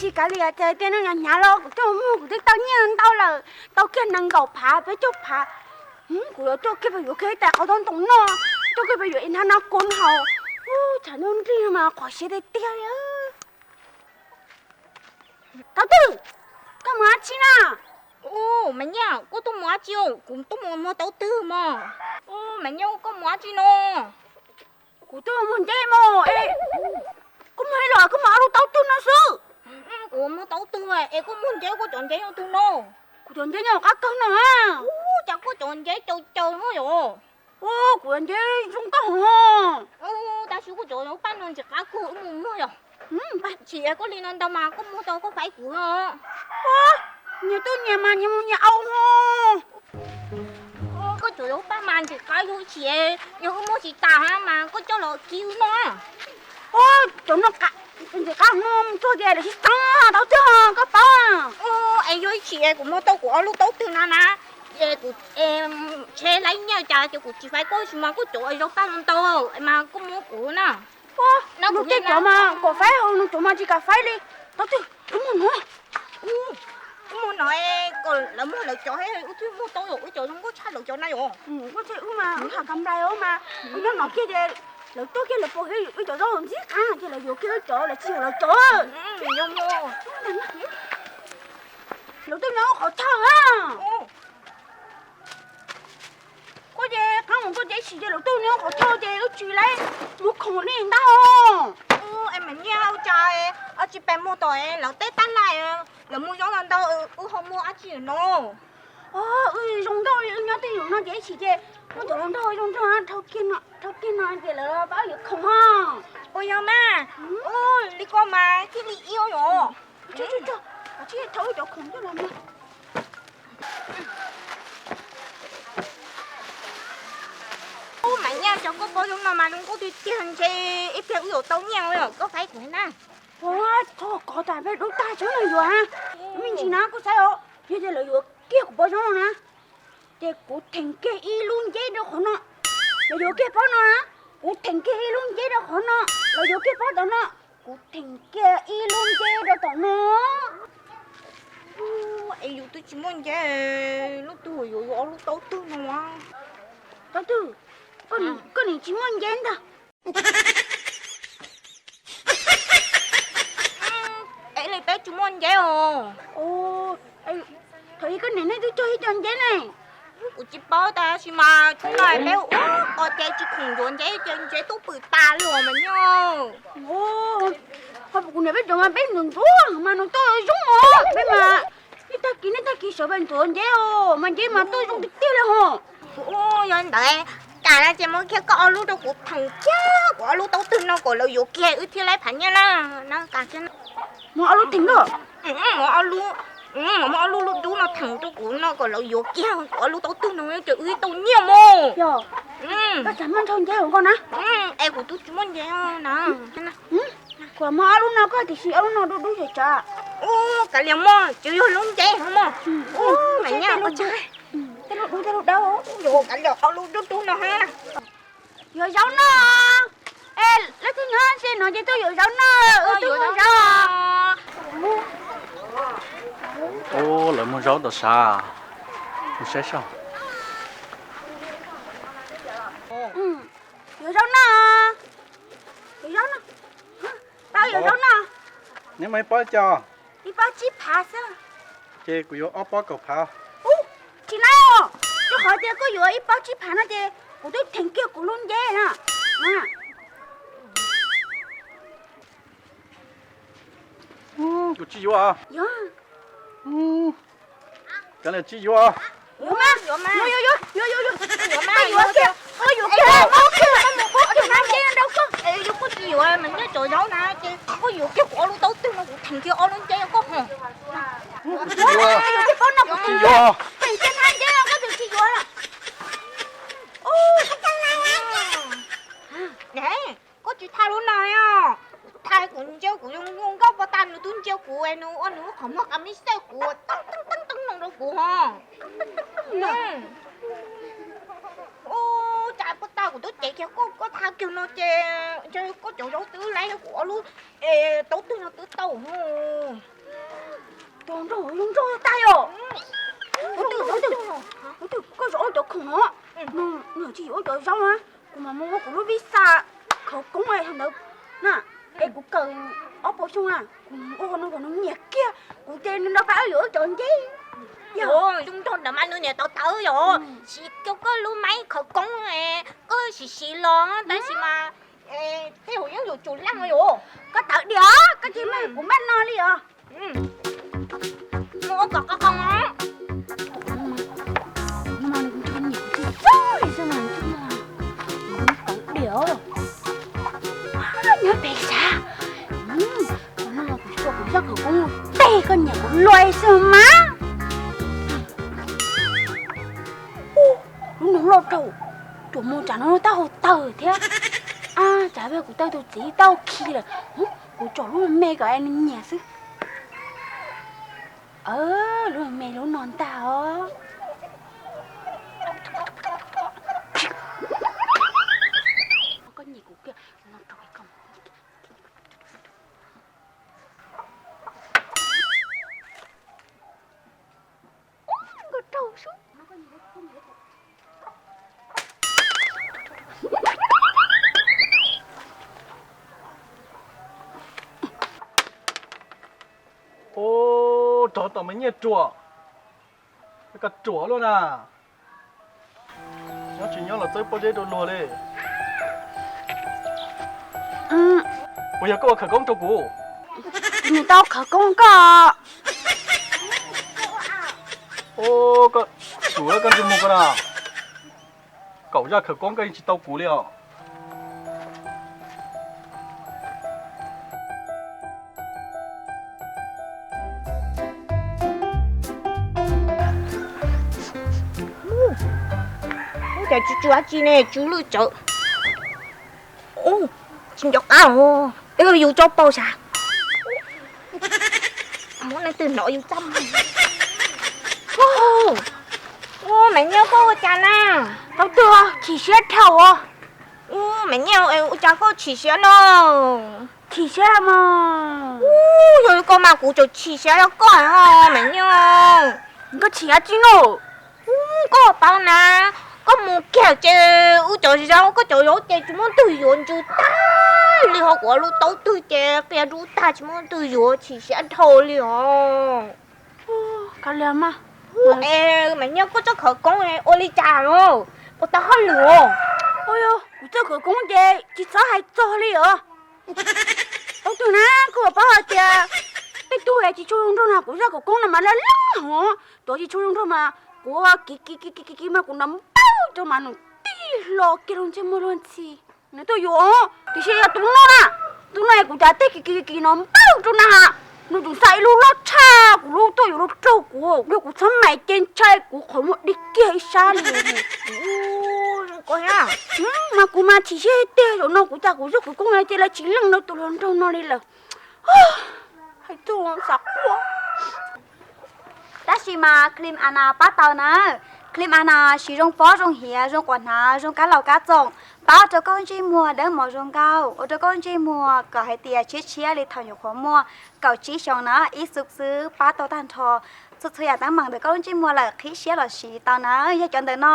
Tsis kav liam, cas tias no hnyav los kuv coj mus muag kuv twb tau nyiaj ntau lawm, tau kiag nees nkaum phav peb caug phav. Kuv yuav coj kiag pem yuav kiag ib tais qos taub ntoo noj, coj kiag pem yuav ib hnab nab kua haus. Tshav ntuj nrig no mas qhuav siab tiag tiag li. Taub Twg, koj mus dab tsi na? Ub, Maiv Nyiaj, koj tuaj mus dab tsi? Kuv tuaj mus muag taub twg mog. Ub, Maiv Nyiaj, koj mus dab tsi no? Kuv tuaj muag nceb mog. Koj muag ib los koj muag ob lub taub twg no xwb? Kuv muag taub twg es koj muag nceb, koj cov nceb nyob twg no? Kuv cov nceb nyob qab kawg no. Ub, cas koj cov nceb caws caws no yom? Ub, kuv cov nceb zoo nkauj hos. Ub, tab sis koj cov yuav paj no ntxim qab kawg, wb mus muag yom. Tsis es koj li no ntau mas koj muag tau koj faib kuv os. Nyias tuaj nyias mas nyias mus nyias au hos. Koj cov yuav paj mas ntxim qab yog ib tsis, yog wb muag tsis tas mas koj coj los kiv wb noj. Ub, cov no ntxim qab no mus txog ces lawv sib txeeb taub twg koj paub. Es yog ib tsis es kuv muag tau kuv ob lub taub twg no na, es kuv ntshe laib nyiaj cas ces kuv tsis faib koj, tab sis mas koj cov yuav paj no ntau mas koj muab kuv na. Nws tej cov mas kom faib, nws cov mas tsis kam faib li. Taub twg, wb muag no. Wb muag no, kom lawv muag lawv cov, wb thiaj muag tau, wb cov zoo nkauj tshaj lawv cov na yom. Nkauj tshaj wb mas, wb tham kam nplai mas, wb nyob no kiag ces lawv tuaj kiag lawv pom wb cov zaub ntxim qab ces lawv yuav kiag wb cov, lawv tsis yuav lawv cov. Lawv tuaj nyob qhov chaw a. Koj ces qab mus koj ces ib sim ces lawv tuaj nyob qhov chaw ces wb tsis laib mus khoom li ntag. Es mas nyiaj ua cas tsis pes muag tom lawv teb tab laj, lawv muag zaub ntau ntau, wb ho muag dab tsi no? Wb zoo nkauj li wb nyob twj ywm no ces ib sim ces muaj cov hluas nraug zoo nraug dhau kiag no ces lawv pab yuav khoom os. Puas yog mas? Ub, li ko mas thiaj li iab yom. Tso, tso, tso, tso, thau wb cov khoom coj los mas. Ub, mas nyiaj cov koj pom zoo no mas zoo nkauj tiag tiag, ntshe ib pliag wb yuav tau nyiaj os, koj faib kuv na. Ua, txhob kov tas peb dub tag tseeb no yuav. Me ntsis na koj saib os, yog tias lawv yuav kiag kuv pob zaub no na, ces kuv theem kiag ib lub nceb rau qhov no. Lawv yuav kiag pob no na, kuv theem kiag ib lub nceb rau qhov no. Lawv yuav kiag pob tom no, kuv theem kiag ib lub nceb rau tom no. Es yus twb tsis muaj nceb, leej twg yuav yuav ob lub taub twg no? Taub twg, koj nim tsis muaj nceb ntag. Es li peb tsis muaj nceb os. Thaum ub koj niam nej twb cog ib co nceb ne. Kuv tsis paub tab sis mas thaum no peb ua qos ces tsis khoom ntxuav nceb ces nceb twb pwm tas li os mas nyob. Ho kuv niam peb cov mas peb ntxuav ntxuav mas nws tuaj zoo os, peb mas ib tag kis nej tag kis sawv peb ntxuav nceb os mas nceb mas tuaj zoo tiag tiag li hos. Ua yog ntawd, kam no ces muab kiag koj ob lub rau kuv theem kiag kuv ob lub taub twg no kom lawv yuav kiag wb thiaj laib phav nyiaj na. Muab ob lub theem, muab ob lub, muab ob lub lub dub no theem rau kuv no kom lawv yuav kiag kuv ob lub taub twg no ces wb tau nyiaj mus. Koj tsam muaj nrhau nceb hauv koj na. Es kuv twb tsis muaj nceb na. Kuv muab ob lub no koj tiam sis ob lub no dub dub tsawv tsawv. Ua kav liam mog, tsis yog lub nceb hos mog. Ua, tej lub dub tej lub dawb, yuav kav liam ob lub dub dub no ha. Yuav zaub noj. Es leej twg nyob ze no ces tuaj yuav zaub noj, wb twb muag zaub. Ub, lawv muag zaub tau sav, mus saib saib. Yuav zaub noj, yuav zaub noj. Tau yuav zaub noj. Neb muaj ib pob cos? Ib pob tsib phav xwb. Ces kuv yuav ob pob kaum phav. Ub, tsis laib os, rau qhov tias koj yuav ib pob tsib phav no ces kuv twb theem kiag kuv lub nceb na. Kuv tsis yuav. Kav liam tsis yuav. Yuav mas, yuav, yuav, yuav, yuav, yuav. Koj yuav kiag, koj yuav kiag, koj yuav kiag, koj yuav kiag nceb rau koj. Yog koj tsis yuav mas nyob cov zaub na ces koj yuav kiag kuv ob lub taub twg no kuv theem kiag ob lub nceb rau koj hos. Kuv tsis yuav. Yuav kiag pob no kuv tsis yuav. Theem kiag nceb rau koj tsis yuav. Koj tsis tha lub no os. Tha kuv ntsia kuv zoo nkauj puas tas nws twb ntsia kuv, nws ua nws lub qhov muag qab mis xej kuv teeb teeb teeb teeb no rau kuv hos. Ub, cas puas tas Kuv twb cev kiag koj, koj tha kiag no ces koj cov zaub twb laib kuv ob lub, es taub twg no twb tau. Cov nrog zoo nrog tag yom. Ub twb, ub twb, koj zaum ua cov khoom no, nws tsis yuav ua cov zaub na, kuv mam mus ua kuv lub vij xa khawv koob es ntawd na, es kuv kawm ob puas xyoo na, kuv ua no kom nws nyiam kiag, kuv ces nws nrog pab yuav cov nceb. Yog zoo nrog ntawd mas nws niam tau tawv yom, siv kiag koj lub maib khawv koob, koj siv siv los tab sis mas tej zaum yeej yuav tsum leej yom. Koj tawv diam, koj cia li, kuv npaj no li os. Mus ua kom qos qos. Nyob pem xav, no kuv tso kuv zaj khawv koob tej koj nyiam kuv luaj xwb mas. Lub no loj dhau, tuam mus tsam no tab hau tawg thiab. Ab, tsam kuv tawg tus txiv tau khi lawm, kuv tsom lub me kom nws nyiam xwb. Lub me lub no ntag os. Koj nyiam kuv kiag. Ub, rov tom me nyiaj ruam, koj ruam luaj na. Nyob tsis nyob los txawb pob zeb rau luag li. Puas yog koj ua khawv koob rau kuv? Kuv niam tau khawv koob koj. Ub, koj, kuv koj ntsej muag koj na. Kaum zaj khawv koob koj yeej tsis tau kuv li os. Ub, cas tsw tsw dab tsi ne, tsw lwj tsawv. Ub, tsis nco qab os, yus tso paus sav. Muab leej twg hnov yus txaj muag. Ub, Maiv Nyiaj, koj ua cas na? Tau twg chim siab dhau os. Ub, Maiv Nyiaj, ua cas koj chim siab na? Chim siab mas. Ub, yog li ko mas kuv tseem chim siab rau koj os Maiv Nyiaj. Koj chim dab tsi na? Ub, koj paub na, koj mus kiag ces wb cov zaub, koj cov zaub ces tsis muaj leej twg yuav, ntsws tag li, ho kuv lub taub twg ces qias dub tag, tsis muaj leej twg yuav, chim siab dhau li os. Kav liam mas. Es Maiv Nyiaj, koj txoj khawv koob ua li cas los? Puas tau hauj lwm? Ua, yog kuv txoj khawv koob ces tsis txhob hais txog li os. Tau twg na, koj puas paub hais tias tej tug tsis tshua zoo nraug na, kuv zaj khawv koob no mas laj laj hov, cov tsis tshua zoo nraug mas kuv kiv kiv kiv kiv kiv mas kuv nrov npaum rau mas nws tib hlo kiag lub ntsej muag luag ntxhi. Nws tuaj yuav, tiam sis yog tus no na, tus no kuv cas tej kiv kiv kiv kiv nrov npaum rau na, nws tseem xa ib lub loj tshaj kuv lub tuaj yuav lub raug kuv, yog kuv txhob mais ces ntshai kuv qhov muag dig kiag ib sab li. Mas kuv mas chim siab tiag, zaum no kuv cas kuv zaj khawv koob no ces lawv tsis leej rau tus hluas nraug no li lawm. Hais txog xav quaj. Tab sis mas Klim Ana pab tau na. Klim Ana siv zoo pob zoo hiav, zoo quas hnav, zoo kab laus kab txoom, pab rau koj ntsej muag dawb mos zoo nkauj, ua rau koj ntsej muag kom hais tias tshiab tshiab li thaum nyuam qhuav muaj kaum tsib xyoos na, ib xub xwb pab tau tag nrho txhua txhua yam teeb meem ntawm koj lub ntsej muag lawm, qhib siab los siv tau na, yog cov ntawm no.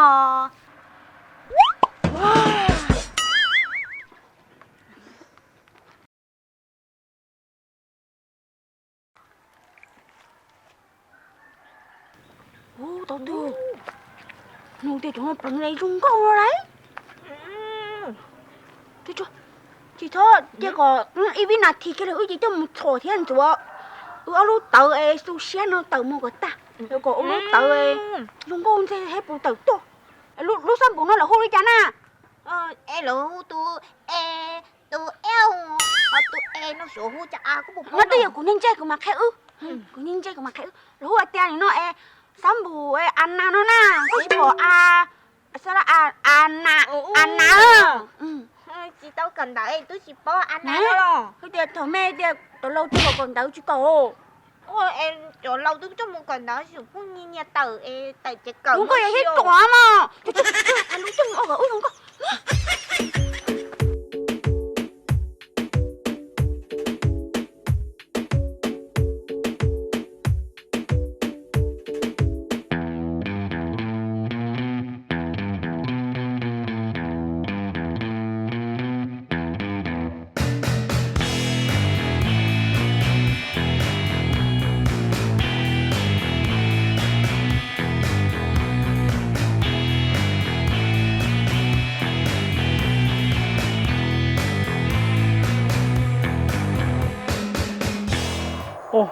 Ub, tau twg, nug tias cov no pleev zoo nkauj no lauj. Tsis txhob, cia kom ib vib nas this kiag li wb ces tuaj mus txhuam thiab ntxuav wb ob lub tawv es xu siab no tawm mus kom tag, kom wb lub tawv zoo nkauj ntxig thiab puv tawm tuaj. Lub xab npum no lawv hu li cas na? Es lawv hu tus e, tus e, tus e no suav hu cas? No twb yog kuv niag ntsej kuv mam qhia wb, kuv niag ntsej kuv mam qhia wb. Lawv hu hais tias nim no es xab npum a nas no na, koj tsis pom a, a na, a na. Tsis tau kawm ntawv twb tsis paub a na los. Wb tias thaum me tias cov laus twb kawm ntawv tsis kawm. Cov laus twb coj mus kawm ntawv, phooj nyiag nyiag tawm es tawm ces kawm. Lub nkoj yog ib tsuam mas, lub coj mus ua kom wb zoo nkauj. Ov,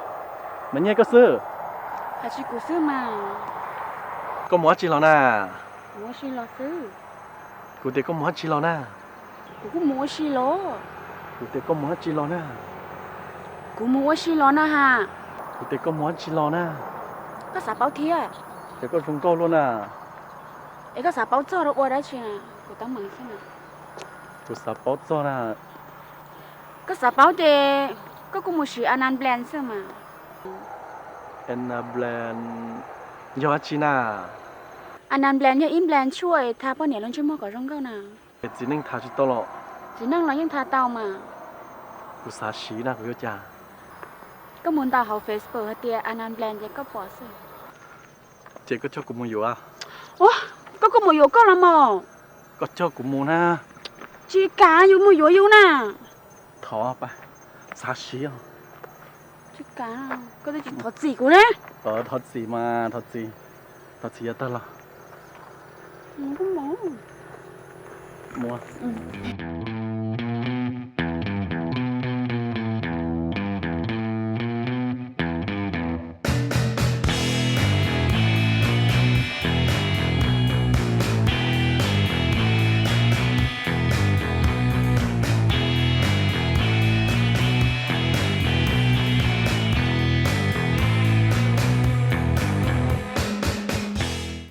Maiv Nyiaj koj xwb? Hais tsis kuv xwb mas. Koj mus dab tsi los na? Mus ua si los xwb. Kuv tias koj mus dab tsi los na? Kuv kuj mus ua si los. Kuv tias koj mus dab tsi los na? Kuv mus ua si los na has. Kuv tias koj mus dab tsi los na? Koj xav paub thiab? Ces koj zoo nkauj luaj na. Es koj xav paub txog rau ua dab tsi? Kuv teeb meem xwb na. Kuv xav paub txog na. Koj xav paub ces koj kuj mus siv Anand Plan xwb mas. Anand Plan yog dab tsi na? Anand Plan yog ib plan tshuaj tha poj niam lub ntsej muag kom zoo nkauj na. Es txiv neej tha tsis tau los? Txiv neej los yeej tha tau mas. Kuv xav siv na, kuv yuav cas? Koj mus ntaus hauv Facebook hais tias Anand Plan ces koj pom xwb. Ces koj coj kuv mus yuav. Ua, koj kuj mus yuav koj los mas. Koj coj kuv mus na. Tsis kam, yus mus yuav yus na. Thov, xav siv. Tsis kam, koj twb tsis thov txim kuv ne. Thov txim mas, thov txim, thov txim yuav tag los. Mus.